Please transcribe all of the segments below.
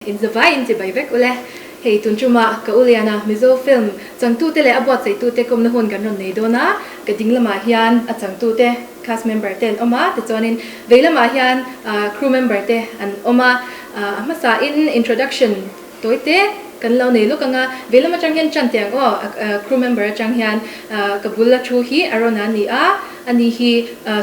In zavai in chibai vek ule. Hei tun tumah ka u Liana Mizo film changtute leh a buatsaitute kawmna hun kan rawn nei dawn a, ka ding lamah hian a changtute cast member te an awm a, tichuanin vei lamah hian crew member te an awm a, a hmasa in introduction tawi te kan lo nei lawk ang a, vei lam atang hian tan teh ang aw, crew member atang hian ka bul a thu hi Arona a ni a, ani hi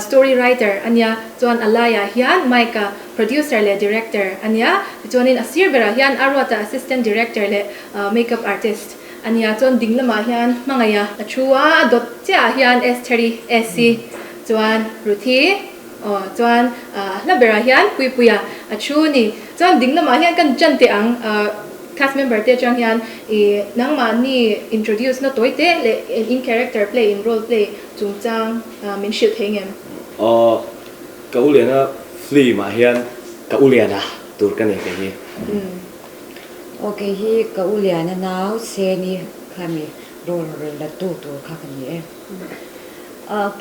story writer a nia, chuan a laiah hian Mike-a Producer leh Director a nia, tichuanin a sir berah hian a ruata Assistant Director leh Makeup Artist a nia, chuan ding lamah hian Hmangaiha a thu a, a dawt chiahah hian Estheri, Esi, chuan Ruthi, aw chuan a hla berah hian Puipuia a thu a ni. Chuan ding lamah hian kan ṭan teh ang, cast member te aṭang hian ih nangmahni introduce na tawi teh leh in character play, in role play chungchang min hrilh thei ngem? Aw. Ka u Liana film ah hian ka u Liana tur ka nei kei hi. Aw kei hi ka u Liana nau Seni khami role rawn la tu tur kha ka ni e.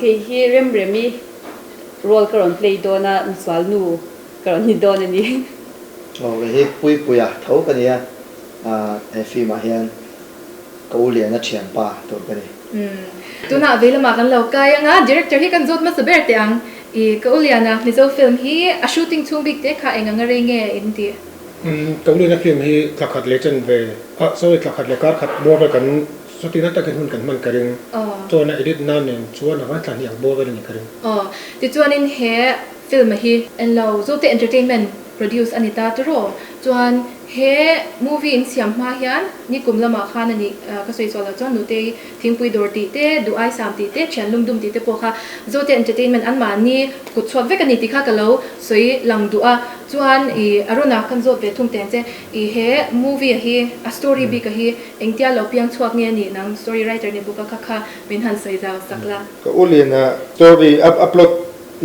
Kei hi Remremi role ka rawn play dawn a, misual nu ka rawn ni dawn a ni. Aw kei hi Puipuia tho ka ni a, he film ah hian ka u Liana thianpa tur ka ni. Umm. Tunah vei lamah kan lo kai anga director hi kan zawt hmasa ber teh ang. I ka Uliana Mizo film hi a shooting chhung bik te kha eng anga rei nge in tih? Umm ka Uliana film hi thla khat leh chen ve ah sorry thla khat leh kar khat bawr vel kan chuti na takin hun kan hman ka ring. Chuan a edit na nen chuan a ngaithla hnih ang bawr vel a nih ka ring. Aw tichuanin he film hi enlo Zote Entertainment produce a ni ta tiraw chuan He movie in siam hma hian nikum lamah khan a nih ka sawi chhuah loh chuan Nutei thingpui dawr tih te, duh ai sam tih te, thian lum dum tih te pawh kha Zote Entertainment anmahni kut chhuak vek a ni tih kha ka lo sawi lang duh a. Chuan i Aruna kan zawt ve thung teng che i he movie a hi a story bik a hi engtia lo piang chhuak nge a nih nang story writer ni bawk a kha kha min han sawi zau sak la. Ka u Liana story a plot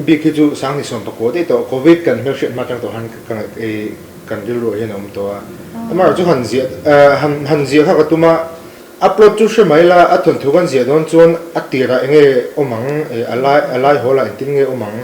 bik hi chu 2019 daih tawh Covid kan hmelhriat hma atang tawh han ka ngaih Kan rilruah hian a awm tawh a. Amaherawh chu han ziah han han ziah kha ka tum a, a plot chu hre mai la, a thawnthu kan ziah dawn chuan a tirah eng nge awm ang, a lai a lai hawl ah engtin nge awm ang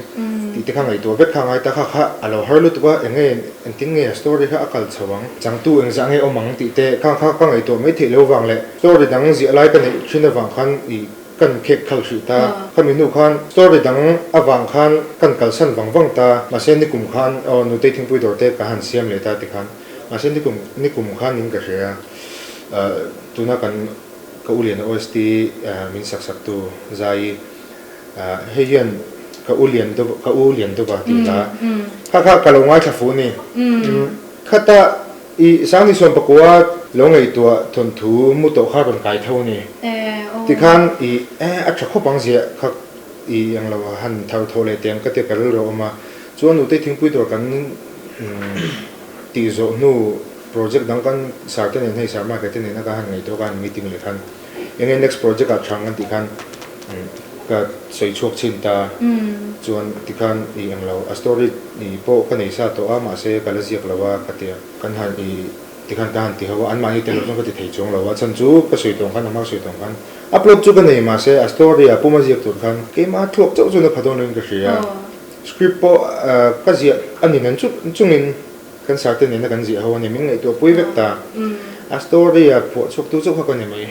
tih te kha ngaihtuah vek kha a ngai ta kha kha a lo har lutuk a, eng nge engtin nge a story kha a kal chho ang, changtu engzah nge awm ang tih te kha kha ka ngaihtuah mai theih lo vang leh story dang ziah lai ka neih thin avang khan ih Kan khek khal hrih ta. Khami hnu khan story dang avang khan kan kalsan vang vang ta. Mahse nikum khan aw Nutei thingpui dawr te ka han siam leh ta ti khan. Mahse nikum nikum khan in ka hria a, tuna kan ka u Liana OST min sak sak tu Zaii hei hian ka u Lian deuh ka u Lian deuh a tih hla kha kha ka lo ngaithla fuh a ni. Khata I 2019 lo ngaihtuah thawnthu mu tawh kha rawn kai tho a ni. Tikhan i e a tha khawp ang ziah kha i ang lo han thar thawh leh teh ang ka tia ka rilru a awm a. Chuan Nutei thingpui dawr kan tih zawh hnu project dang kan sar te nen hei sar market te nen a ka han ngaihtuah ka han meeting leh khan enge next project ah tha ang kan tih khan ka sawi chhuak chhin ta. Chuan tikhan i ang lo a story i pawh ka nei sa tawh a mahse ka la ziak lo a ka tia. Kan han i tikhan ka han ti ho a, anmahni tel lo chuan ka ti thei chuang lo a, chhan chu ka sawi tawng khan a hma ka sawi tawng khan upload chu ka nei mahse a story ah puma ziak tur khan keimah thuak chauh chuan a pha dawn loin ka hria a, script pawh ka ziah a ni nan chuk chungin kan sir te nena kan ziah ho a ni min ngaihtuah pui vek ta, a story ah phuah chhuak tu chauh kha ka ni mai.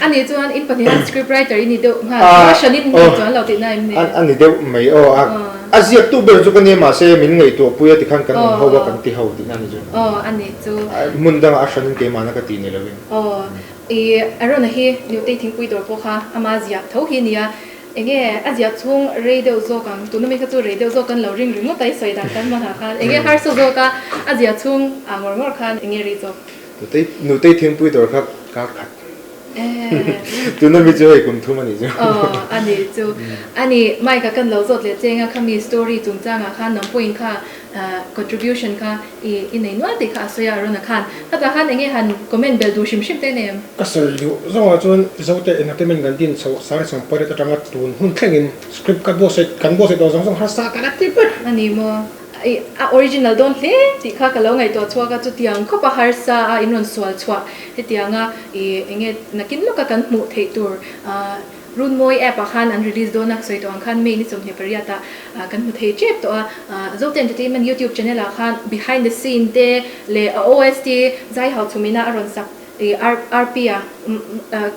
A nih chuan in pahnih hian script writer i ni deuh nghal a, hran in ni chuan lo tihna em ni? A ni deuh mai aw a. A ziaktu ber chu ka nia mahse min ngaihtuah pui a tikhan kan awm ho a kan ti ho tihna a ni chu. Aw a ni chu. Hmun dangah a hranin keimahna ka ti ni lovin. Aw i Arona hi Nutei thingpui dawr pawh kha ama ziah tho hi nia. Enge a ziah chhung rei deuh zawk ang tuna mi kha chu rei deuh zawk kan lo ring ringawt a i sawi dan kan hmanah khan enge harsa zawk a a ziah chhung ah ngawr ngawr khan enge rei zawk. Nutei Nutei thingpui dawr kha kar khat. Tuna mi chu hei kum thum a nih chu. Aw a nih chu. A ni Mike a kan lo zawt leh cheng a khami story chungchangah khan nang pawhin kha contribution kha i i nei nual tih kha a sawi a Arona khan. Khatah khan enge han comment belh duh hrim hrim te nem? Ka sawi duh zawngah chuan Zote Entertainment kan din chhoh 2008 atanga tun hun thlengin script ka buatsaih kan buatsaih tawh zawng zawng harsa ka la ti ber. A ni maw? I a original dawn hle tih kha ka lo ngaihtuah chhuak a, chutiang khawp a harsa a in rawn sual chhuah hetianga i enge nakin lawka kan hmuh theih tur ah Runmawi app ah khan an release dawn a, ka sawi tawh ang khan May ni 28 ah kan hmu thei tep tawh a. Zote Entertainment YouTube channel ah khan behind the scene te leh a OST zai hau chhumina a rawn sak i RP a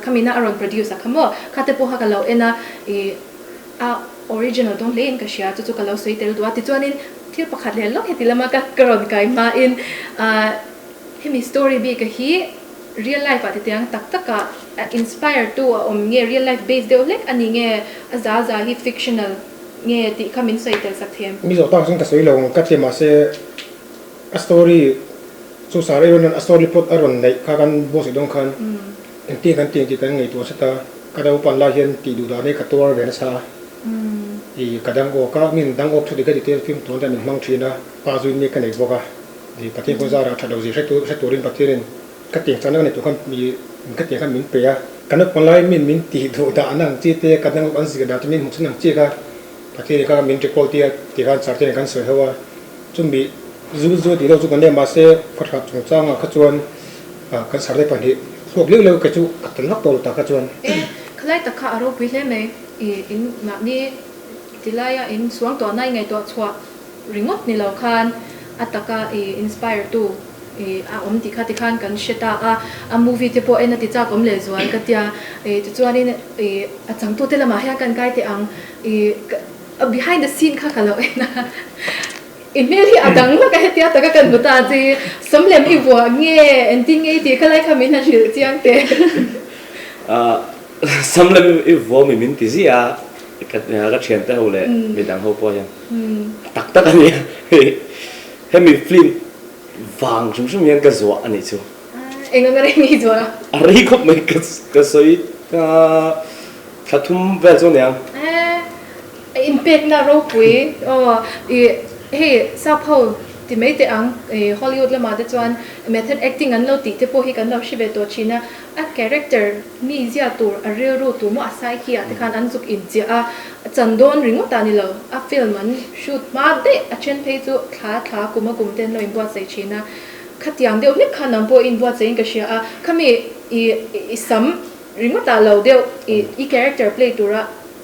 khamina a rawn produce a kha maw kha te pawh kha ka lo en a i a original dawn hle in ka hria chu chu ka lo sawi tel duh a. Tichuanin thil pakhat leh lawk heti lama ka ka rawn kai hmain hemi story bik a hi Real life ah titiang tak tak ah inspire tu a awm nge real life base deuh hlek a ni nge a za za hi fictional nge tih kha min sawi tel sak thiam. Mi zawh tak chuan ka sawi lo ang ka ti mahse a story chu sar ei rawn a story plot a rawn neih kha kan buatsaih dawn khan engtin kan ti ang tih kan ngaihtuah nasa ta ka naupan lai hian tih duh dan hi ka tuar ve nasa a i ka dang awk a min dang awk thu ti ka ti te film tun te min hmang thin a pa zuin mi ka nei bawk a. Pathian khaw zara tha lo zir hre turin Pathianin ka tiang chakna ka nei tur khan mi ka tiang khan min pe a. Ka naupang lai min min tih duh dahna ang chi te, ka dang an zir dan te min hmuh chhan ang chi kha Pathianin kha min recall tir a ti khan char te nen kan sawi ho a. Chumi zu zu tih deuh chu kan nia mahse khaw chungchangah kha chuan kan sarte pahnih thluak leuh leuh kei chu ka tel vak tawh lo tah kha chuan. E, khalai tak kha a ropui hle mai. I in mahni tilaia in suang tawhna i ngaihtuah chhuah ringawt ni lo khan a taka i inspire tu i a awm tih kha tikhan kan hre ta a, a movie te pawh en a ti chak awm leh zual ka tia i tichuanin i a changtu te lamah hian kan kai teh ang i a behind the scene kha ka lo en a i hmel hi a dang hlak a hetia taka kan hmu ta chi sawmlem i vuah nge engtin nge i tih kha lai kha min han hrilh chiang teh. Sawmlem i vuah mi min ti ziah a ka thiante ho leh midang ho pawh hian. Tak tak a ni hemi film vang hrim hrim hian ka zuah a nih chu. Eng anga rei nge i zuah a? A rei khawp mai ka ka sawi thla thum vel chu a ni ang. A inpekna ropui aw i hei sap ho ti mai teh ang i Hollywood lamah te chuan method acting an lo tih te pawh hi kan lo hre ve tawh thin a, a character Mi zia tur a rilru tu maw a sai khi ah te khan an zuk in chiah a, a chan dawn ringawt ah ni lo, a film an shoot hma daih a then phei chu thla thla kum a kum te an lo in buatsaih thin a, khatiang deuh hlek khan nang pawh i in buatsaih in ka hria a, khami i i sam ringawt ah lo deuh i i character play tur a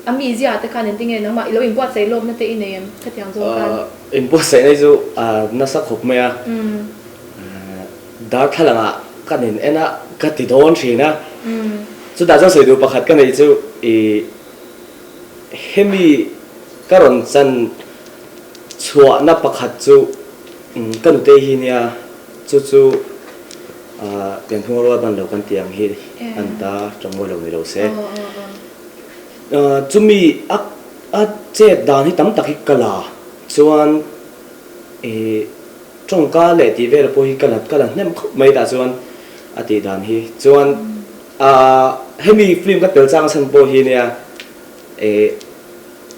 a mi zia ah te khan engtin nge nangmah i lo in buatsaih lawkna te i nei em khatiang zawng khan? In buatsaih na hi chu nasa khawp mai a. Darthlalang ah ka nen en a, ka ti dawn thin a. Chutah chuan sawi duh pakhat ka neih chu i hemi ka rawn chan chhuahna pakhat chu ka nutei hi nia, chu chu pianphung rual ban lo kan tih ang hi an ta tawngmawi lo ni lo se. Chumi a a chet dan hi tam tak hi ka la chuan i. Tawngka leh tih vel pawh hi ka la ka la hnem khawp mai tah chuan a tih dan hi chuan ahh hemi film ka tel chang chhan pawh hi nia eh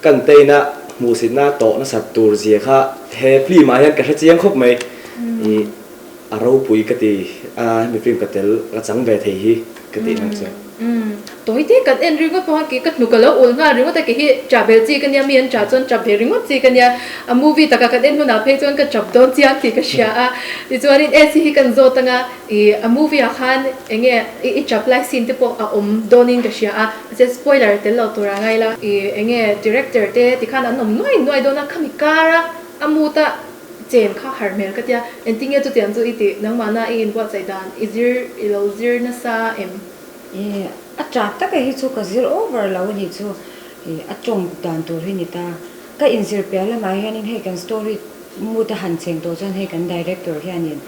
kan teina hmuhsitna tawh nasat tur zia kha he film ah hian ka hre chiang khawp mai ih a ropui ka ti a hemi film ka tel ka chang ve thei hi ka tih nang chuan. Umm tawi te kan en ringawt pawh a ki ka hnuk a lo ul nghal ringawt a ki hi chah bel chi ka nia mi an chah chuan chap ve ringawt chi ka nia a movie takah kan en hunah phei chuan ka chap dawn chiang tih ka hria a tichuanin AC hi kan zawt anga ih a movie ah khan eng nge i chap lai scene te pawh a awm dawnin ka hria a mahse spoiler tel lo tur a ngai la ih eng nge director te tikhan an awm nuai nuai dawn a khami kar a a mood a chen kha har hmel ka tia engtin nge chutiang chu i tih nangmahna i inbuatsaih dan i zir i lo zir nasa em? Ih a chak taka hi chu ka zir over lo a nih chu ih a tawng dan tur hi ni ta. Ka inzir piah lamah hianin hei kan story mood a han cheng tawh chuan hei kan director hianin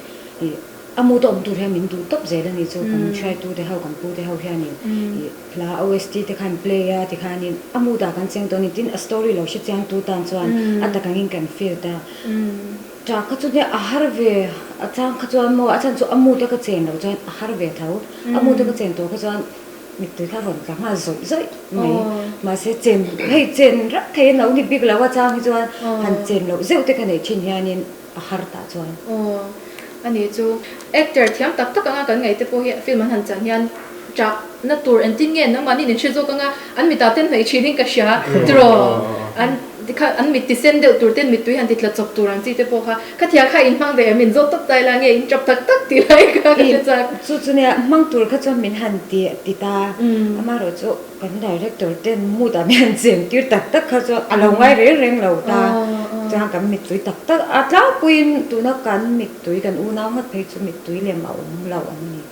ih a mood a awm tur hian min duh tawp zel a nih chu kan hruaitu te ho kan pu te ho hianin ih hla OST te khan play a tikhanin a mood ah kan cheng tawh a ni tin a story lo hre chiang tu tan chuan a tak angin kan feel ta. Ṭah kha chu nia a har ve a chang kha chuan maw a chhan chu a mood a ka chen loh chuan a har ve tho a mood a ka chen tawh kha chuan mittui kha rawn tla nghal zawih zawih mai mahse chen hei chen rak thei a no ni bik lo a chang hi chuan han chen loh zeuh te ka neih thin hianin a har tah chuan. Aw a ni chu actor thiam tak tak anga kan ngaih te pawh hi film an han chan hian ṭah na tur engtin nge nangmahni in hre zawk anga an mitah ten hnaih thin in ka hria tiraw an. Tikha an mit ti sen deuh tur ten mittui han ti tla chawp tur ang chi te pawh kha khatiang kha in hmang ve em in zawt tawp ta ila nge in tap tak tak tih lai kha ka hre chak. Chu chu nia hmang tur kha chuan min han ti ti ta amaherawh chu kan director ten mood ah min han cheng tir tak tak kha chuan a lo ngai reng reng lo ta chuan kan mittui tak tak a tlangpuiin tuna kan mittui kan unau ngawt phei chu mittui lem a awm lo ang a ni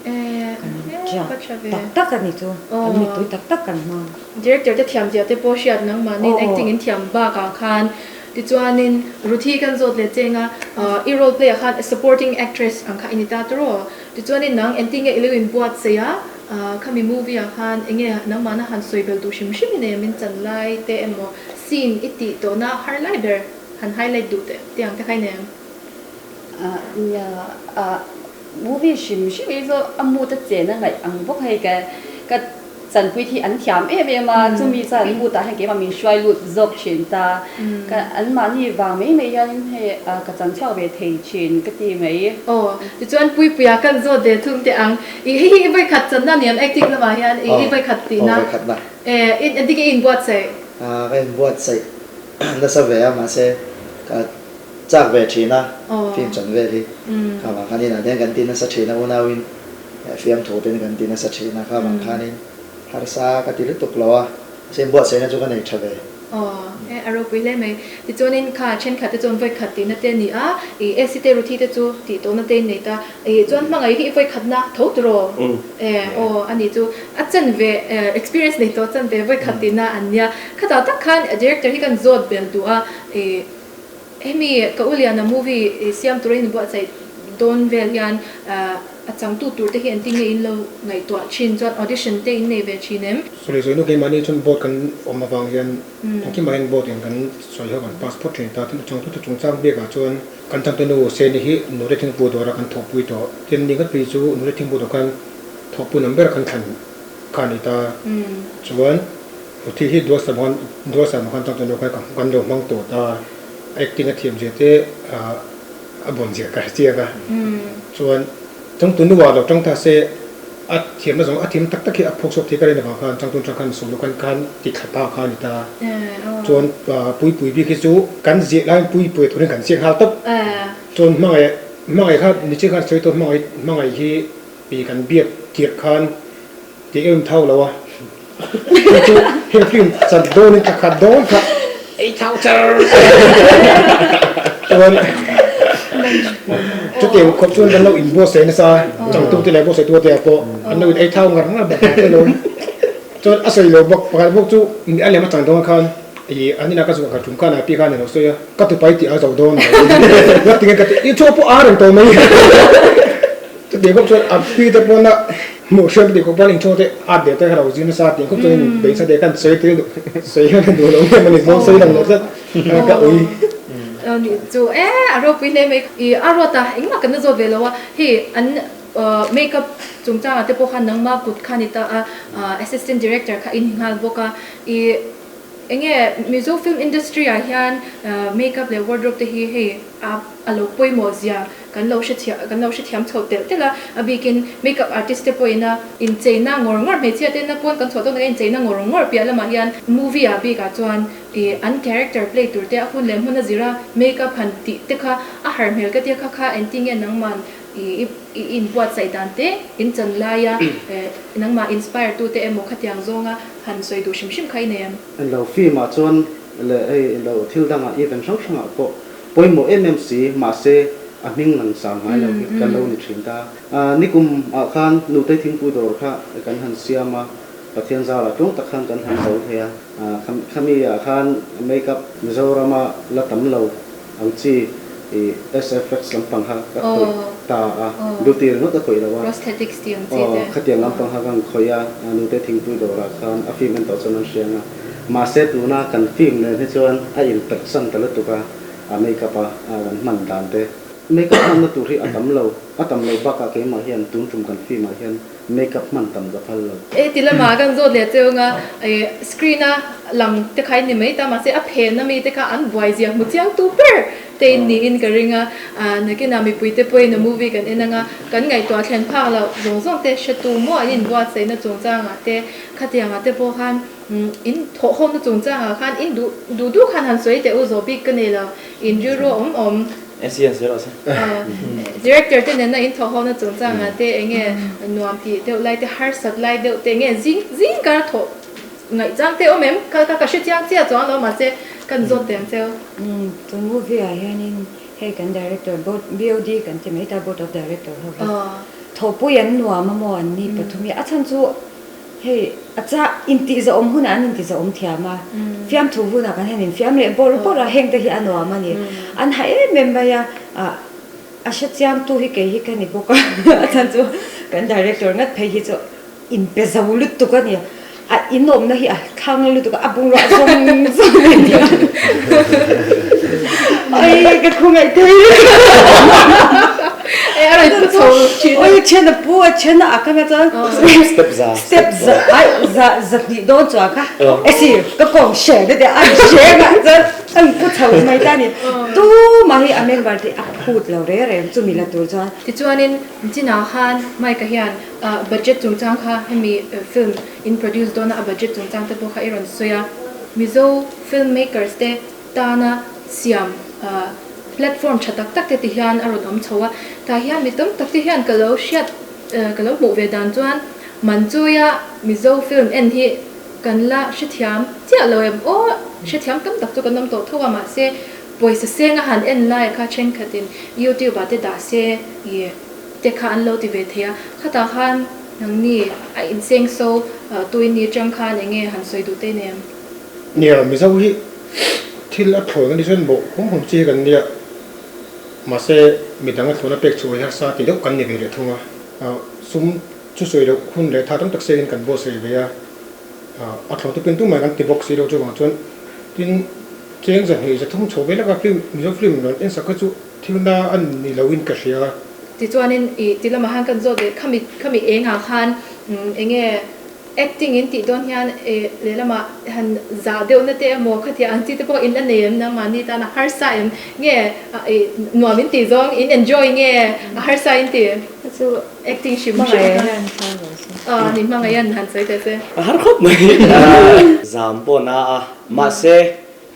kan ṭiak tak tak a ni chu kan mittui tak tak kan hmang. Director te thiam zia te pawh hriat nangmahniin acting in thiam bakah khan tichuanin Ruthi kan zawt leh cheng a, i role play ah khan supporting actress ang kha i ni ta tawh tichuanin nang engtin nge i lo inbuatsaih a, khami movie ah khan enge nangmahna han sawi bel duh hrim hrim i nei a min chan lai te emaw scene i tih tawhna har lai ber han highlight duh teh te ang te kha i nei ang. Nia, movie hrim hrim hi chu a mood a chen a ngaih ang bawk hei ka ka Chanpui hi an thiam em em a, chumi chuan an mood ah hian keimah min hruai lut zawk thin ta. Ka anmahni vang mai mai hianin hei ka chan chhuak ve thei thin ka ti mai. Aw, tichuan Puipuia kan zawt ve thung teh ang. I hei hi i vawikhat channa a ni ang acting lamah hian i i vawikhat tihna. Aw, vawikhatna. E, engtin nge i inbuatsaih? Ka inbuatsaih nasa ve a, mahse ka chak ve thin a, film chan vel hi. Kha vang khan inah te hian kan ti nasa thin a unauin. Fiamthu te kan ti nasa thin a, kha vang khanin harsa ka ti lutuk lo a, mahse inbuatsaihna chu ka nei tha ve. Aw, e a ropui hle mai. Tichuanin kha thenkhat te chuan vawikhat tihna te a ni a, i AC te Ruthi te chu tih tawhna te in nei ta, i chuan hmangaih hi i vawikhatna tho tawh e, aw a nih chu a chan ve experience nei tawh chan ve vawikhat tihna an nia. Khatah tak khan director hi kan zawt bel duh a, i Hemi ka u Liana movie siam tura inbuatsaih dawn vel hian a changtu tur te hi engtin nge in lo ngaihtuah thin chuan audition te in nei ve thin em? Sawi sawi nu keimahni chuan board kan awm avang hian engkim ah hian board in kan sawi ho kan pass phawt thin ta. Tin a changtu te chungchang biakah chuan kan changtu nu Seni hi Nute Thingpu dawra kan thawhpui tawh. Tin ni ngatpui chu Nute Thingpu dawr khan thawhpui nam ber kan thlan kha a ni ta. Chuan Ruthi hi Duasam khan Duasam khan changtu nu khan kan lo hmang tawh ta. Acting a thiam zia te a bawn zia ka hre chiang a, chuan changtu nu ah lo tang ta se a thiamna zawng a thiam tak tak hi a phawk chhuak thei ka rin avang khan changtu atang khan sawm lo khan khan ti thla ta kha a ni ta. Chuan Puipui bik hi chu kan ziah laiin Puipui turin kan ziak nghal tawp. Chuan hmangaih hmangaih kha nichhin khan sawi tawh hmangaih hmangaih hi pi kan biak tirh khan Tih em thau lo a. Hei chu heng film chan dawn in thla khat dawn kha ei thau char chuan chutiang khawp chuan kan lo in buatsaih nasa changtu te leh buatsaih tu te ah pawh an lo in ei thau ngar ngar bawk a te lo chuan a sawi lo bawk pakhat bawk chu a lem a chang dawn khan ih an inah ka zuah khat tum khan a pi khan a lo sawi a ka tupai tih a zo dawn a lo ti nge ka ti i chhuak pawh a reng tawh mai. Chutiang khawp chuan a pi te pawn a hmuh hriat tih khawp pawn inchhung te at deh te kha lo zir nasa tih khawp chuan in beihsa te khan sawi tel duh sawi hian ka duh lo em ani zawng sawi lang lo tlat ka ui. Nih chu e a ropui hle mai i a rawt a engmah kan la zawt ve lo a hei an make up chungchangah te pawh khan nangma kut kha ni ta a assistant director kha in nghal bawk a i enge Mizo film industry ah hian make up leh wardrobe te hi hei a lo pawimawh zia Kan lo hrethiam kan lo hrethiam chho telh telh a, a bikin make up artist te pawhin a incheina ngawr ngawr hmeichhia te na pawn kan chhuah dawn ang a incheina ngawr ngawr piah lamah hian movie ah bikah chuan ih an character play tur te a hun leh hmun a zir a make up han tih te kha a har hmel ka tia kha kha engtin nge nangman ih i inbuatsaih dan te in chan laia eh nangmah inspire tu te emaw khatiang zawnga han sawi duh hrim hrim kha i nei em? Englo film ah chuan leh hei englo thil dangah event hrang hrangah pawh Pawimawh em em si, mahse a hming lang sang ngai lo hi kan lo ni thin ta. Nikum ah khan Nutei thingpui dawr kha kan han siam a, Pathian zarah tlung tak khan kan han zo thei a. Khami ah khan make up Mizorama la tam lo ang chi i SFX lampang kha ka khawih ta a, beauty ringawt ka khawih lo a. Prosthetics tih ang chi te. Khatiang lampang kha kan khawih a, Nutei thingpui dawrah khan a film en tawh chuan an hria ang a. Mahse tuna kan film nen hi chuan a inperhsan ta lutuk a, a make up a kan hman dan te. Make up hmanna tur hi a tam lo, a tam lo bakah keimah hian tun tum kan film ah hian make up hman tam ka phal lo. E ti lamah kan zawt leh cheu anga e screen a lang te kha in ni mai ta mahse a phen ami te kha an buai zia hmu chiang tu ber te in niin ka ring a, nakinah mipui te pawhin a movie kan en anga kan ngaihtuah thlen phak loh zawng zawng te hretu maw an inbuatsaihna chungchangah te khatiangah te pawh khan. In thawh hawmna chungchangah khan in duh duh duh khan han sawi teh u zawh bik ka nei lo, in rilru a awm awm. Esi an sawi rawh se. Director te nena in thawh hawmna chungchangah te eng nge nuam tih deuh lai te, harsat lai deuh te, eng nge zing zing kar thawh ngaihchang te awm em? Ka ka hre chiang chiah chuang lo mahse kan zawt teh ang cheu. Tun movie ah hianin hei kan director board BOD kan ti mai ta board of director ho hi thawhpui an nuam a maw an ni pathum hi a chhan chu Hei a chah intihzawm hunah an intihzawm thiam a, fiamthu hunah kan han infiam leh bawrh bawrh a, hengte hi a nuam a ni. An ha em em mai a, ah a hre chiangtu hi kei hi ka ni bawk a, a chhan chu kan director ngat phei hi chu inpe zo lutuk a ni. A inawmna hi a thlang lutuk a, a bungrua zawng zawng a ni a. Ai ka khawngaih thei lutuk a. Oi then a pu a then a ak anga chuan step za step za ai za za hnih dawn chuang kha e sir ka kawng hre na te an hre nga chuan an pu chho mai ta ni tu mah hi a member te a phut lo reng reng chumi la tur chuan. Tichuanin Chinah khan Mike-a hian budget chungchang kha hemi film in produce dawna a budget chungchang te pawh kha i rawn sawi a, Mizo film makers te tana siam platform tha tak tak te ti hian a rawn awm chho a, tah hian mi tam tak te hian ka lo hriat ka lo hmuh ve dan chuan Manchuia Mizo film en hi kan la hrethiam chiah lo em aw, hrethiam tam tak chu kan awm tawh tho a mahse pawisa seng a han en lai kha thenkhatin YouTube ah te dah se ih te kha an lo ti ve thei a, khatah khan nangni a insengso tuin ni atang khan eng nge han sawi duh te nem? Nia, Mizo hi thil a thlawn a ni chuan bawh hum hum chi hi kan nia. Mahse, midang a thlawn a pek chhuah hi harsa ti deuh kan ni ve leh thung a. Sum chu sawi loh hun leh tha tam tak sengin kan buatsaih ve a. A thlawn te pawhin tumah kan ti bawk si lo chuvang chuan tin cheng zahnih zathum chho ve laka film Mizo film rawn en sak kha chu thil na a ni loin ka hria a. Tichuanin i ti lamah khan kan zawt leh khami khami engah khan eng nge Acting in tih dawn hian eh lehlamah han zah deuhna te emaw khatiang ang chi te pawh in la nei em nangmahni tan a harsa em nge eh nuam in tih zawng in enjoy nge a harsa in ti Chu acting hrim hrim kha aw ni hmangaih an han sawi teh se. A har khawp mai zam pawh na a mahse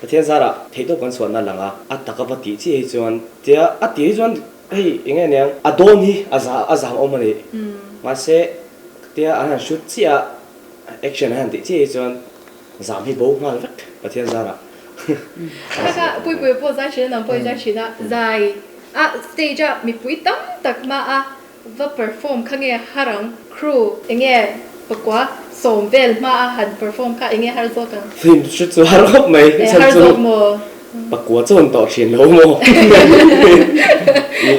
Pathian zarah theihtawp kan chhuahna lang a a tak a va tih chiah hi chuan tia a tih hi chuan hei eng nge niang a dawn hi a za a zam awm a ni mahse Tia an han shoot chiah a, action an han tih chiah hi chuan zam hi bo nghal vek Pathian zarah. Kha Puipuia pawh zai thin a, nang pawh i zai thin a, zai a stage a mipui tam tak hma a va perform kha nge har ang? Crew enge pakua sawm vel hma a han perform kha enge har zawk ang? Film shoot chu har khawp mai, chhan chu Pakua chu an tawh thin lo maw?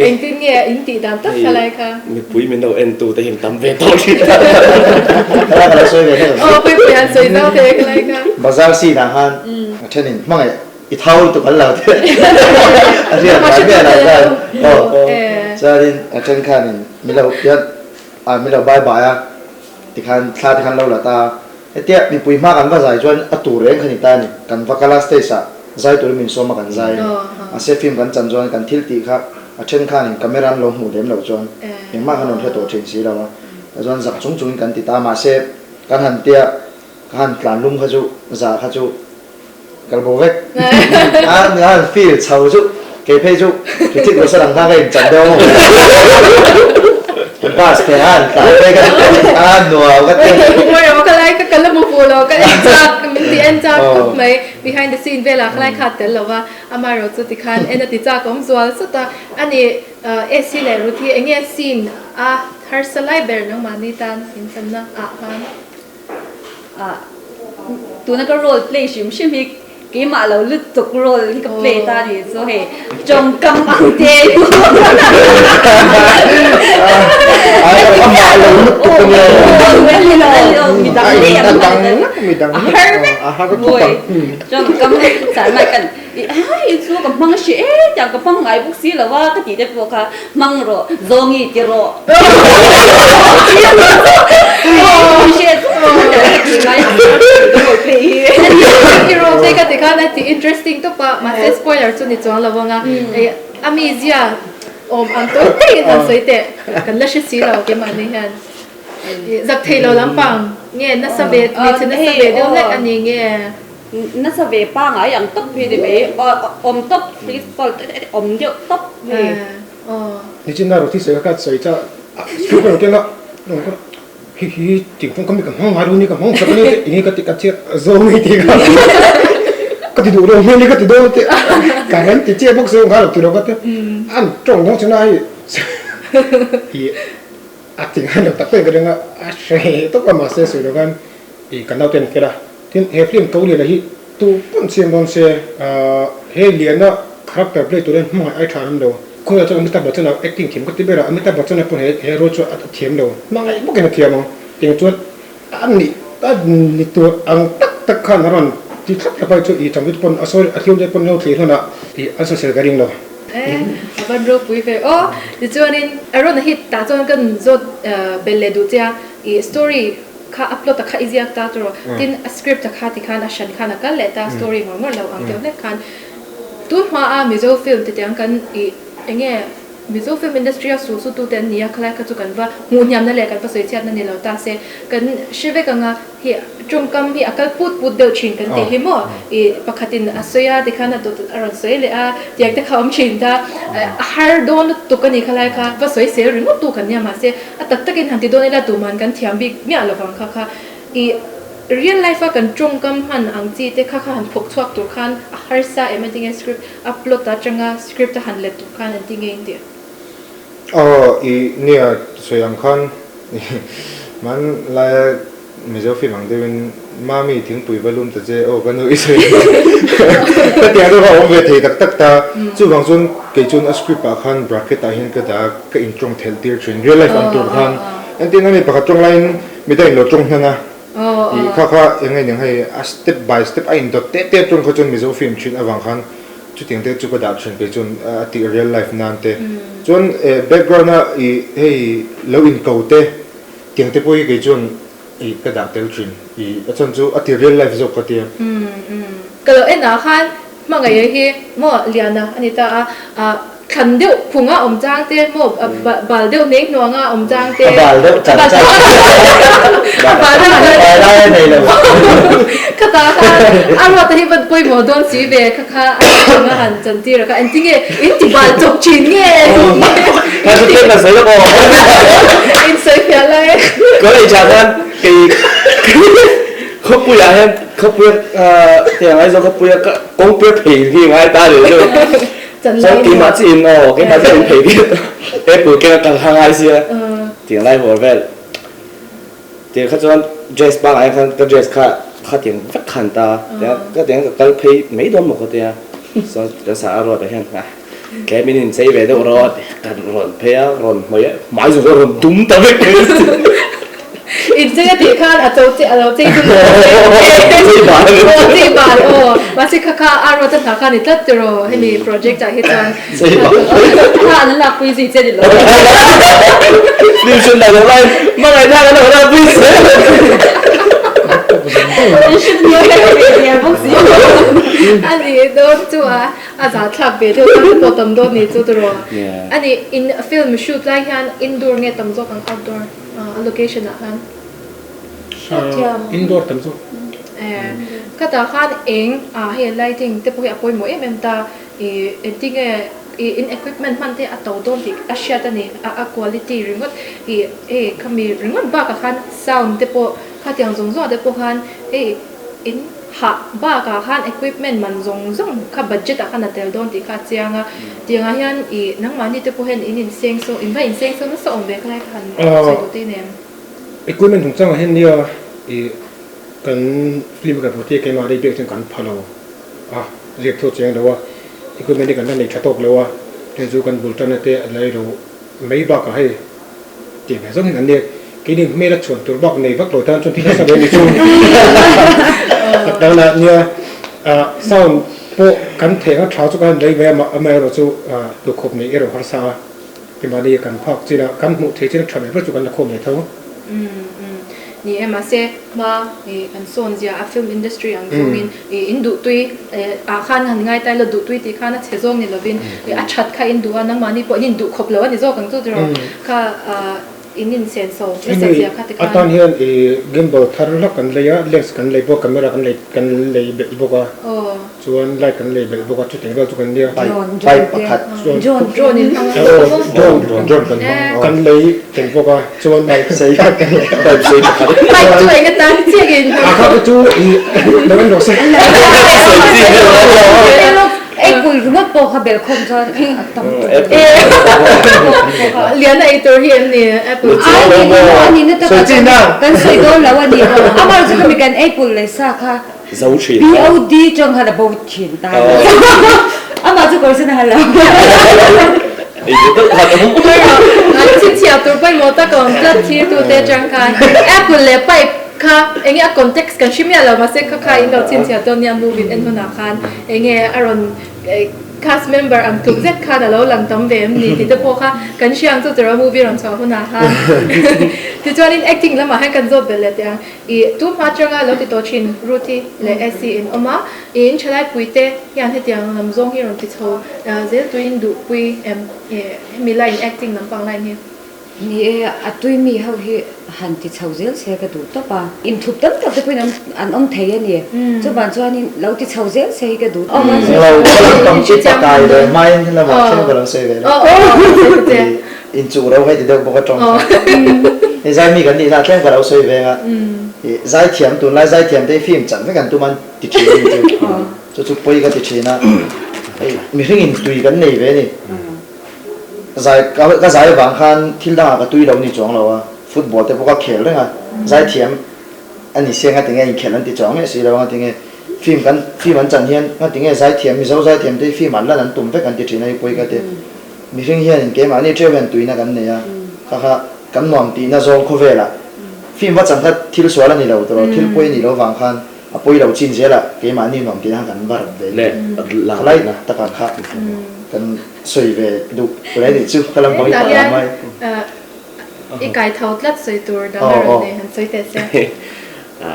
Engtin nge in tih dan tak kha lai kha? Mipui min lo en tu te hian tam ve tawh thin ta. Kha ka lo sawi ve hlek ang. Aw puipui han sawi zau ve kha lai kha. Bazar scene ah khan a then in hmangaih i thau lutuk an lo ti a hriat ngai miah lo khan aw chuanin a then khanin min lo hian a min lo bye bye a tikhan thla tikhan lo la ta a. Hetia mipui hma kan va zai chuan a tur reng kha ni ta a ni. Kan va kal a stage ah zai turin min sawm a kan zai a ni. Mahse film kan chan chuan kan thil tih kha a then khanin camera an lo hmuh lem loh chuan engmah khan rawn hre tawh thin si lo a. Tah chuan zak chung chungin kan ti ta a mahse kan han tia ka han tlan lum kha chu za kha chu kal bo vek. A han feel chho chu kei phei chu Hrithik Roshan ang khan ka inchan deuh a maw. Bus phei a han tlan phei ka a nuam ka ti. Mawi emaw ka lai ka kal a mu fuh lo ka en chak min ti en chak khawp mai behind the scene velah ka lai kha a tel lo va amaherawh chu tikhan en a ti chak awm zual sawt a ani AC leh Ruth hi enge scene a harsa lai ber nangmahni tan inchanna ah khan. Ah tuna ka role play hrim hrim hi keimah lo lutuk role hi ka play ta ni chu hei tawngkam ang te amah lo lutuk a nia midang midang a har vek mawi tawngkam zan mai kan ai chu ka hmang hre e tiang ka hmang ngai bawk si lo a ka tih te pawh kha hmang rawh zawngi ti rawh I role te ka ti khan a ti interesting tawp a mahse spoiler chu ni chuang lo ang a a mizia awm ang tawi tawiin han sawi teh kan la hre si lo keimahni hian. Zak thei lo lampang nge nasa ve hmeichhe nasa ve deuh hlek a ni nge? Nasa ve pangai ang tawp hi ni mai, awm tawp principal awm deuh tawp hi. Nichin a Ruthi sawi kha sawi cha script a rawn keng a, hi hi tingfung ka mi ka hmang ngai lo ni ka hmang sak a ni enge ka ti ka chiah zawng hi ti kha ka ti duh lo hmel hi ka ti dawn te ka rem ti chiah bawk se ngai lo ti lo ka ti an tawng dawng chuna hei i a ti ngai lo tak tak in ka ring a a hre tawp a mahse sawi lo khan i kan naute an fel a tin he film ko liana hi tu pawn siam dawn se he liana character play tur hian hmangaih ai tha an awm lo. Khawiah chuan Amitabh Bachchan a acting thiam ka ti ber a, Amitabh Bachchan a pawn he he role chu a thiam lo, hmangaih bawkin a thiam ang. Tiang chuan a nih a ni tur ang tak tak khan a rawn ti thlap thlap a, chu i changtu te pawn a sawi a thiam te pawn lo thlir hlan a i an sawisel ka ring lo. E, a van ropui ve aw. Tichuanin Aaron-a hi tah chuan kan zawt belh leh duh che a, i story kha a plot a kha i ziak ta tawh, tin a script a kha tikhan a hran khan a kal leh ta, story ngawr ngawr lo ang deuh hlek khan. Tun hmaa Mizo film titiang kan ih enge Mizo film industry a sul su tute an ni a, khalai kha chu kan va hmuh hniamna leh kan va sawi chhiatna ni lo ta se kan hre vek anga hi tawngkam hi a kal put put deuh thin kan tih hi maw ih pakhatin a sawi a tikhan a dawt a rawn sawi leh a tiang te kha awm thin ta a har dawn lutuk a ni khalai kha va sawi sel ringawt tu kan nia mahse a tak takin han ti dawn ila tuman kan thiam bik miah lovang kha kha ih Real life a kan tawngkam hman ang chi te kha kha han phawk chhuak tur khan a harsa em a tinge script a plot atanga script a han let tur khan an ti ngei ang tih. Aw i nia sawi ang khan man laia Mizo film ang deuhin Mami thingpui va lum ta che aw ka nu i sawi ka tiang deuh kha a awm ve thei tak tak ta chuvang chuan kei chuan a script ah khan bracket ah hian ka dah a ka intawng thelh tir thin real life ang tur khan entirna mi pakhat tawng laiin Midang in lo tawng hnan a, ih kha kha eng nge ning hei a step by step a indawt teh teh tawng kha chuan Mizo film thin avang khan chutiang te chu ka dah thin kei chuan a tih real life nan te chuan background a ih hei lo in ko te tiang te pawh hi kei chuan ih ka dah tel thin ih a chhan chu a ti real life zawk ka tia. Ka lo en ah khan Hmangaih hi maw Liana a ni ta a, ah thlan deuh phunga awm chang te maw bal deuh hneng hnuanga awm chang te. A bal deuh chan chan. A bal deuh chan. Bal lai a nei lo. Khata khan a ruat a hi van pawimawh dawn si ve kha kha a chunga han chan tir a kha engtinge in ti bal chawp thin nge. Kha chu tlem ka sawi lawk aw. In sawi fiah lai. College ah khan kei Khawpuiah hian khawpuia tiang Aizawl khawpuia kawngpuia phei hi ngai ta leh chu chuan keimah chi in aw keimah chi in phei tir apple keng a kal kha ngai sia tiang lai hawr vel tiang kha chuan dress pangngai khan ka dress kha kha tiang vek khan ta ka tiang ka kal phei mai dawn maw ka tia chuan kan sa a road ah hian tlem in inchei ve deuh rawh kan rawn phei a rawn hmai a hmai zawng kha rawn dum ta vek mai. Inchei a tih khan a cho che a lo chei dum ta vek Chei bal aw chei bal aw mahse kha kha a rawt a hna kha ni tlat tiraw hemi project ah hi chuan Chei bal kha an lakpui zui che ni lo. Film hran dah loh lai hmangaih thlak an lo lakpui che. A ni dawn chu a a zah thlak ve deuh tan pawh tam dawn ni chu tiraw. A ni in film shoot lai hian indoor nge tam zawk ang outdoor a location ah khan? Indoor tam zawk. Khatah khan eng ah hei lighting te pawh hi a pawimawh em em ta i engtinge i in equipment hman te a to dawn tih a hriat a ni a quality ringawt i hei khami ringawt bakah khan sound te pawh khatiang zawng zawng ah te pawh khan hei in Hah bakah khan equipment man zawng zawng kha budget ah khan a tel dawn tih kha a chiang a, tiangah hian ih nangmahni te pawh hian in inseng saw in va inseng saw nasa awm ve khalai kha han sawi duh te nen. Equipment chungchangah hian nia ih kan film kan hmuh te keimah rei biak chuan kan pha lo a, ziak thu a chiang lo a, equipment hi kan la nei tha tawk lo a, hei chu kan bul tanna te a la ilo mai bakah hei Tih ve zawng hian an nia, keini hmel a chhuan tur bak nei vak lo tan chuan thil nasa ve ni chu. Tak danah nia sound pawh kan theih ang a tha chu kan han lei ve a, amaherawh chu duhkhawp neih erawh harsa a, keimahni kan phak chin a, kan hmuh theih chin a tha ve ber chu kan la khawm ve tho. Ni e, mahse hma kan sawn zia a film industry ang zawngin in duhtui ah khan han ngai ta ila duhtui tih khan a chhe zawng ni lovin a that kha in duh a, nangmahni pawh in induhkhawp lo a ni zawk ang chu tiraw kha. in insenso nasat zia kha tikhan. Atan hian i gimbal thar hlak kan lei a, lens kan lei bawk, camera kan lei kan lei belh bawk a, chuan light kan lei belh bawk a, chutiang vel chu kan nia. Pipe pakhat. Drone in hmang a. Drone drone kan hmang kan lei tel bawk a, chuan pipe sei pipe sei pakhat. Pipe chu eng atan chiah in hmang. A kha chu i lo en rawh se. Apple ringawt pawh kha belh khawm chuan a tam tawh. Lian a ei tur hi em ni apple chu? Ai ni lo a ni na takah chuan kan sawi dawn lo a ni. Amaherawhchu chu khami kan apple leh sa kha BOD chang khan a bo thin ta a ni. Amah chu kawr sen a ha lo. An chhinchhiah tur pawimawh tak a awm tlat thirtute atang khan apple leh pipe kha enge a context kan hre miah lo mahse kha kha in lo chhinchhiah dawn nia movie en hunah khan enge a rawn cast member ang tluk zet khan a lo lang tam ve em ni tih te pawh kha kan hria ang chu tiraw movie rawn chhuah hunah khan tichuanin acting lamah hian kan zawt belh leh teh ang ih tu hma atanga lo ti tawh thin Ruth-i leh Essie in awm a ih in thalai pui te hian hetiang lam zawng hi rawn ti chho zel tuin duhpui em ih hemi line acting lampang line hi. Ni e, a tui mi ho hi han ti chho zel se ka duh tawp a. Inthup tam tak te pawhin an an awm thei a ni. Chuvang chuanin lo ti chho zel se hi ka duh tawp a. Lo lampang chi pakai ve hmain lamah thleng ka lo sawi ve lo. Inchuh ro hei ti deuh bawk a tawng kha. Hei zai mi kan nihna thleng ka lo sawi ve anga. Zaithiam tunlai zaithiam te hi film chan vek an tum an ti thin a ni chu. Chu chu pawi ka ti thin a. Hei mihring in tui kan nei ve a ni. Zai ka zai avang khan thil dangah ka tui lo ni chuang lo a, football te pawh ka khel reng a, zai thiam a ni sia ngatinge inkhelh an ti chuang miah si lo a, ngatinge film kan film an chan hian ngatinge zai thiam Mizo zai thiam te hi film an lan an tum vek an ti thin a hipui ka ti. Mihring hian in keimahni theuh hian tuina kan nei a, kha kha kan nuam tihna zawng khawvelah film va chan kha thil sual a ni lo tawh thil pawi a nih loh vang khan A pawi lo chin zel a, keimahni nuam tih khan kan va rat ve ni. Khalai takah kha kan sawi ve duh hle nih chu, ka lam pang i pah mai. I kai tho tlat sawi tur dang a rawn nei han sawi teh se.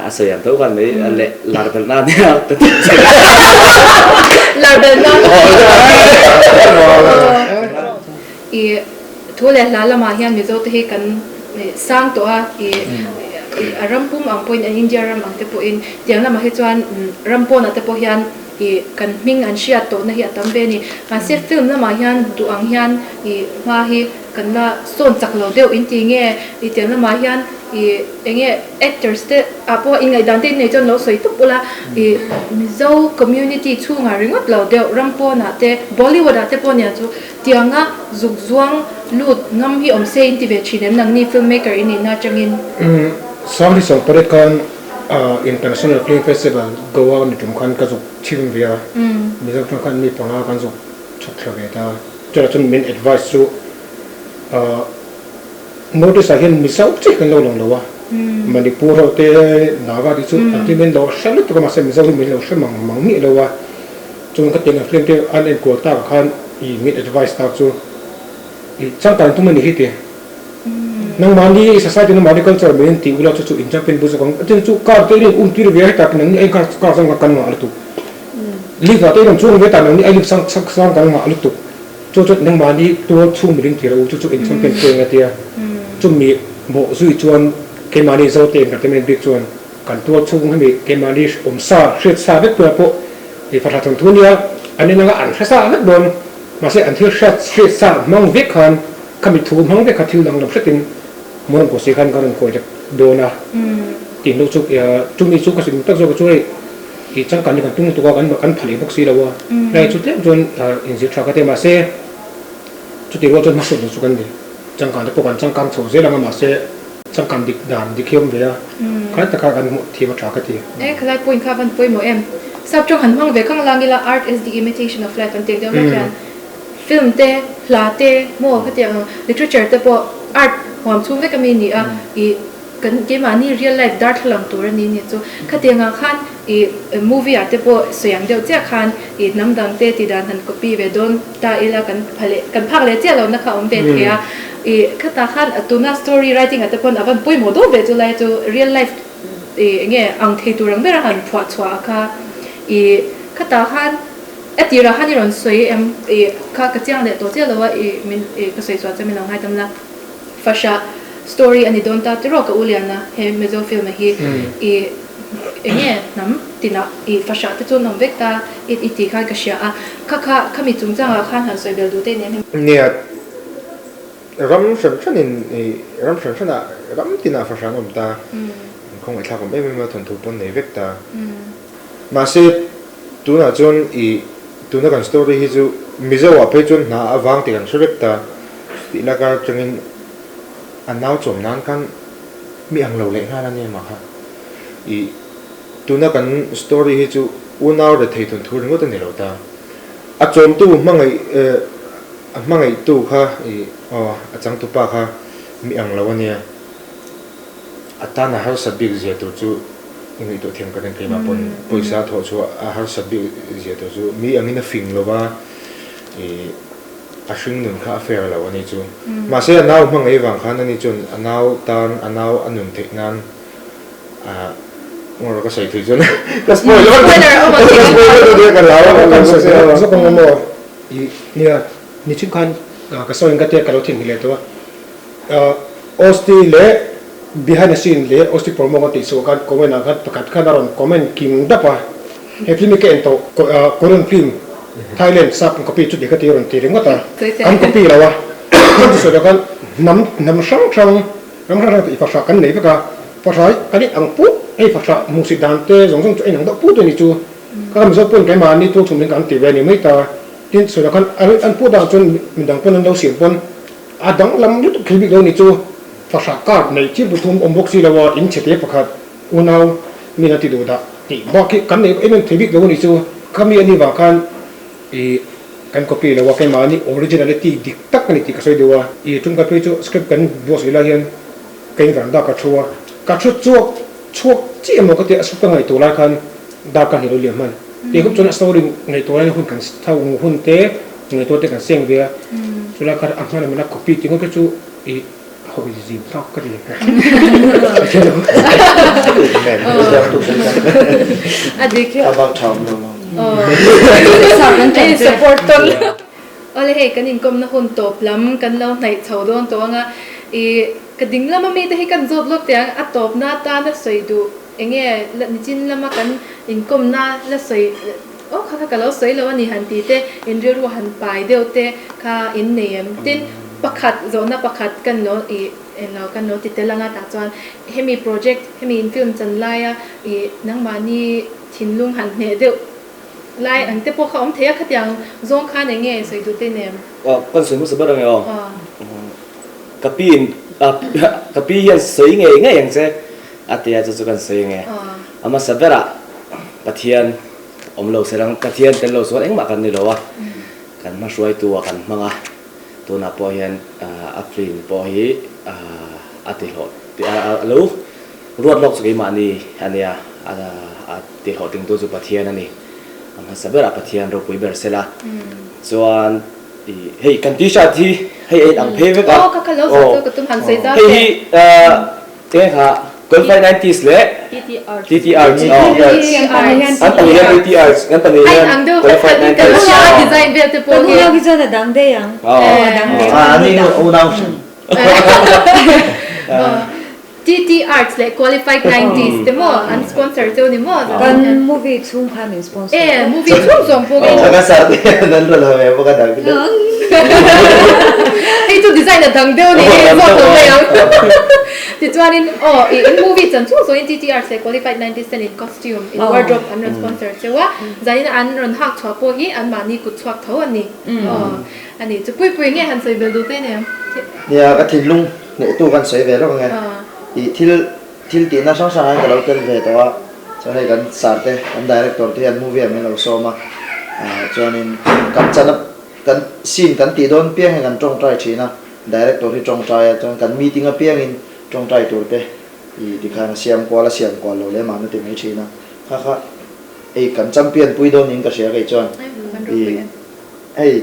A sawi ang tho khan mai leh lar belh na nia ka ti che. Lar belh na. I thu leh hla lamah hian Mizo te hi kan sang tawh a, i a ram pum ang pawhin India ram ang te pawhin tiang lamah hi chuan ram pawnah te pawh hian i kan hming an hriat tawhna hi a tam ve a ni. Mahse film lamah hian duh ang hian i hma hi kan la sawn chak lo deuh in ti nge i tiang lamah hian i eng nge actors te ah pawh inngaihdan te innei chuan lo sawi tawp ula i Mizo community chhungah ringawt lo deuh ram pawnah te Bollywood ah te pawh nia chu Tianga zuk zuang lut ngam hi awm se in ti ve thin em nangni film maker i nihna atangin? Umm Sanghi Sawngpariat khan International Film Festival Goa ni tum khan ka zuk chhim ve a, Mizo tang khan mi panga kan zuk chhuk thla ve ta. Chutah chuan min advice chu North East ah hian Mizo chiah kan lo lang lo a, Manipur ho te Naga te chu an ti min lo hre lutuk a mahse Mizo hi min lo hre mang mang miah lo a. Chuan ka tiang film te an enkual tak ah khan i min advice tak chu i changkan tum a ni hi ti. Nangmahni society nangmahni culture min in tih ula chu chu in champion bu zawk ang. Tin chu car te in um tir ve a heta nangni ai car car sang kan ngah lutuk. Lift ah te in rawn chuang ve ta nangni ai lift sang sang kan ngah lutuk. Chu chu nangmahni tual chhung min in ti rawh u chu chu in champion peng a tia. Chumi bawh zui chuan keimahni Zote entertainment bik chuan Kan tual chhung hemi keimahni awm sa, hriat sa vek tura pawh i fahla thawnthu nia, an en anga an hre sa vek dawn. Mahse an thil hriat hriat sa hmang vek khan khami thu hmang vek kha thil dang lam hretin Muram Kawsi khan ka rawn kawi lek dawn a tih hnu chu chumi chu ka sim tak zawk chu hei i changkan hi kan tum lutuk a, kan kan pha leh bawk si lo a, helai chu tlem chuan inzir tha ka ti a, mahse chutih rual chuan hmasawn lo chu kan ni, changkan te pawh kan changkang chho zel ang a mahse. Changkan dik dan dik hi awm ve a, khalai taka kan hmuh thiam a tha ka ti. E, khalai point kha van pawimawh em? Sap tawng han hmang ve khang lang ila art is the imitation of life an tih deuh lawk hian film te, hla te, maw khatiang ang literature te pawh art huam chhung vek ami ni a, i kan keimahni real life darthlalang tur a ni ni chu khatiang ah khan i movie ah te pawh sawi ang deuh chiah khan i hnam dang te tih dan han copy ve dawn ta ila kan pha leh kan phak leh chiah lohna kha awm ve thei a. I khatah khan tuna story writing ah te pawn a van pawimawh deuh ve chu lai chu real life i enge ang thei tur ang ber a han phuah chhuah a kha i khatah khan a tirah khan i rawn sawi em i kha ka chiang leh tawh chiah lo a i min i ka sawi chhuah chuan min lo ngaidam la. Fasha. story a ni dawn ta tiraw ka u Liana he Mizo film a hi i enge hnam tinah i fahrah te chu an awm vek ta i i tih khan ka hria a kha kha khami chungchangah khan han sawi bel duh te nen. Nia ram hran hranin i ram hran hranah ram tinah fahrah an awm ta khawngaihthlak awm em em a thawnthu pawn nei vek ta. Mahse, tunah chuan i tuna kan story hi chu Mizo ah phei chuan hna a vang tih kan hre vek ta. Tih lak atangin a nau chawm nan khan mi ang lo leh nghal a nia mah kha. I tuna kan story hi chu unau rethei thawnthu ringawt a ni lo ta. A chawmtu hmangaih a hmangaihtu kha i aw a changtupa kha mi ang lo a nia. A tan a harsat bik zia tur chu i ngaihtuah thiam ka ring keimah pawn pawisa thawh chhuah a harsat bik zia tur chu mi angin a fing lo va ih a hring nun kha a fair lo a ni chu. Mahse a nau hmangaih vang khan ani chuan a nau tan a nau a nun theih nan ah ngawr ka sawi thui chuan ka spoil vek ka spoil vek dawn ka hlau a ka sawi zawk ang maw ih nia nichin khan ka sawi ang ka tia ka lo theihnghilh leh tawh a. Osti leh behind the scene leh Osti promo kan tih chhuah khan comment ah khan pakhat khan a rawn comment kim dap a, he film hi ka en tawh Korean film Thailand sap an copy chu ti kha ti a rawn ti ringawt a, kan copy lo a, kan ti sawi loh khan hnam hnam hrang hrang ram hrang hrang tih fahrah kan nei vek a, fahrah hi kan in ang put hei fahrah hmuhsit dan te zawng zawng chu a inang deuh put a ni chu, ka Mizo pawn keimahni tualchhum in kan ti ve a ni mai ta, tin sawi loh khan an put ah chuan midang pawn an lo siam pawn. A danglam lutuk thei bik lo ni chu fahrah card nei thil pathum awm bawk si lo a, in chhete pakhat unau min a ti duh dah tih bak hi kan nei em em thei bik lo a ni chu. Khami a ni vang khan ih kan copy lo a, keimahni originality dik tak a ni tih ka sawi deuh a. Ih tum ka phei chu script kan buatsaih lai hian ka in veranda ka thu a, ka thu chhuak chhuak chiah emaw ka tia script ka ngaihtuah lai khan dark a ni lo liam hman. Tih hup chuan a story ngaihtuah lai hun kan tho hun te Ngaihtuah te kan seng ve a, chulai kha a hman amena copy tih ngawt kha chu i hawi zim hlak ka ti. A dik A bak tha awm lo lo. Hei support tawn. Awle hei kan inkawmna hun tawp lam kan lo hnaih chho dawn tawh anga i ka ding lama mite hi kan zawt lawk teh ang a tawpna atana sawi duh enge nichin lama kan inkawmna la sawi Aw kha kha ka lo sawi lo a ni han ti te, in rilru han pai deuh te kha in nei em? Tin, pakhat zawhna pakhat kan lo ih englo kan lo ti tel anga tah chuan hemi project hemi in film chan laia ih nangmahni thinlung han hneh deuh lai ang te pawh kha awm thei a, khatiang zawng khan eng nge sawi duh te nem? Aw kan sawi hmasa ber ange aw. Ka pi in ka pi hian sawi ngei ngei ang che a tia chu chu kan sawi ange. A hmasa berah Pathian Awm lo se lang, Pathian tel lo chuan engmah kan ni lo a, kan hma hruaitu ah kan hmang a, tunah pawh hian a film pawh hi a ti hlawh a lo ruat lawk chu keimahni a nia, a ti hlawhtlingtu chu Pathian a ni, a hmasa berah Pathian ropui ber sela, chuan hei kan t-shirt hi hei a inang phei vek a, hei hi Eng kha Qualified 90s leh TT Arts aw an pahnih hian TT Arts an pahnih hian Qualified 90s Kan unau hi chuan a dang daih ang a dang daih a ni unau hran TT Arts leh Qualified 90s te maw an sponsor cheu ni maw Kan movie chhung khan min sponsor e movie chhung zawng pawh Ka sar te hian an rawn ha ve bawk a dang deuh Hei chu design a dang deuh a ni hei zawk lo mai ang. Tichuanin aw i in movie chan chhung zawngin TTR se qualified 90 cent in costume in wardrobe an rawn sponsor cheu a, zanin an rawn hak chhuah pawh hi anmahni kut chhuak tho a ni. Aw a ni chu pui pui nge han sawi bel duh te nen. Nia ka thinlung hnehtu kan sawi ve lawk ange. I thil thil tihna hrang hrang ah hian ka lo tel ve tawh a, chuan hei kan sir te kan director te hian movie ah min lo sawm a, chuanin kan chan a Kan scene kan tih dawn piang hian kan tawngtai thin a, director hi tawngtai a, chuan kan meeting apiangin tawngtai tur te i tikhan a siam kual a siam kual lo leh mah na ti mai thin a, kha kha hei kan champion pui dawn niin ka hria kei chuan i hei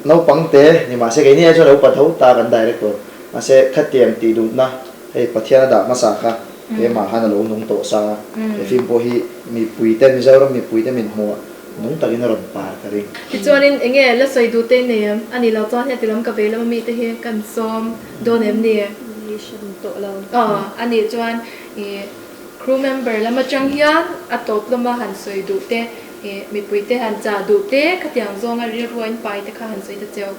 naupang te ni mahse keini ai chuan a upa tho ta kan director mahse khatiang tih duhna hei Pathian a dah hmasa kha keimah khan a lo nung tawh sa a, he film pawh hi mipui te Mizoram mipui te min hmuh. nung takin a rawn par ka ring. Tichuanin enge la sawi duh te in nei em? A nih loh chuan heti lam ka vei lam ami te hi kan sawm dawn em ni? Ni hran tawh lo. Aw, a nih chuan i crew member lam atang hian a tawp lama han sawi duh te, i mipui te han chah duh te, khatiang zawnga rilru a in pai te kha han sawi ta cheu.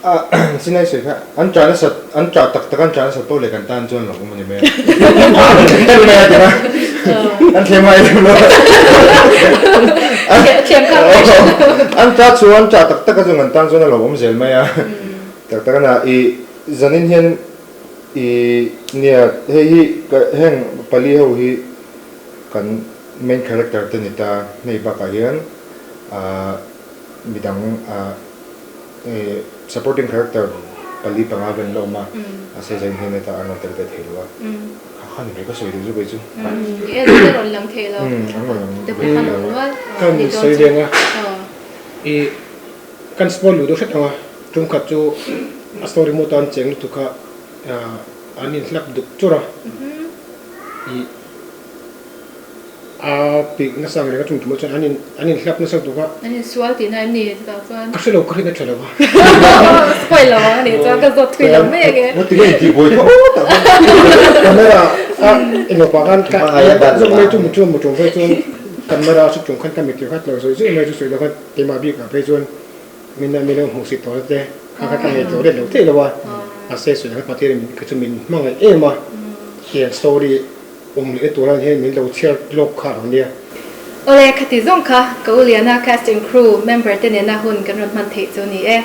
A Sinai sawi kha an ṭah nasat an ṭah tak tak an ṭah nasat pawh leh kan tan chuan lo awm a ni mai a. Kan mai a tina an thlem ngai lem lo. An ṭah chu an ṭah tak tak a chu kan tan chuan a lo awm zel mai a. Tak tak a na i zanin hian i nia hei hi heng pali ho hi kan main character te ni ta hei bakah hian ah midang ah supporting character pali panga vel an la awm a, mahse zain hian hetah an rawn tel ve thei lo a, kha kha ni mai ka sawi duh chu kei chu. Ni e, an rawn lang thei lo. An rawn lang thei lo. Kan sawi veng a, i kan spoil luh deuh hret ang a, tum khat chu a story mawta an cheng lutuk kha an inhlap duk chur a, i A pik nasa ang reng a chung tumah chuan an in an inhlap nasa tuk a. An insual tihna em ni chutah chuan? Ka hre lo, ka rin a tha lo a. Spoil lo ang a nih chuan ka zawt thui lo mai ange. Nga tinge intih buai kha aw tak a. Camera a engawpah khan ka zawk mai chu mutu mutu phei chuan camera a chung khan ka mittir kha tlo zawih zawih mai chu sawi lo khan keimah bikah phei chuan min min lo hmuhsit tawh te kha kha ka ngei tawh let lo theih lo a. Mahse sawi lo khan Pathian in kha chu min hmangaih em a, tiang story Awm leh tur hian min lo chhiar lawk kha ang nia. Awle, khati zawng kha ka u Liana cast and crew member te nena hun kan rawn hman theih chu ni e.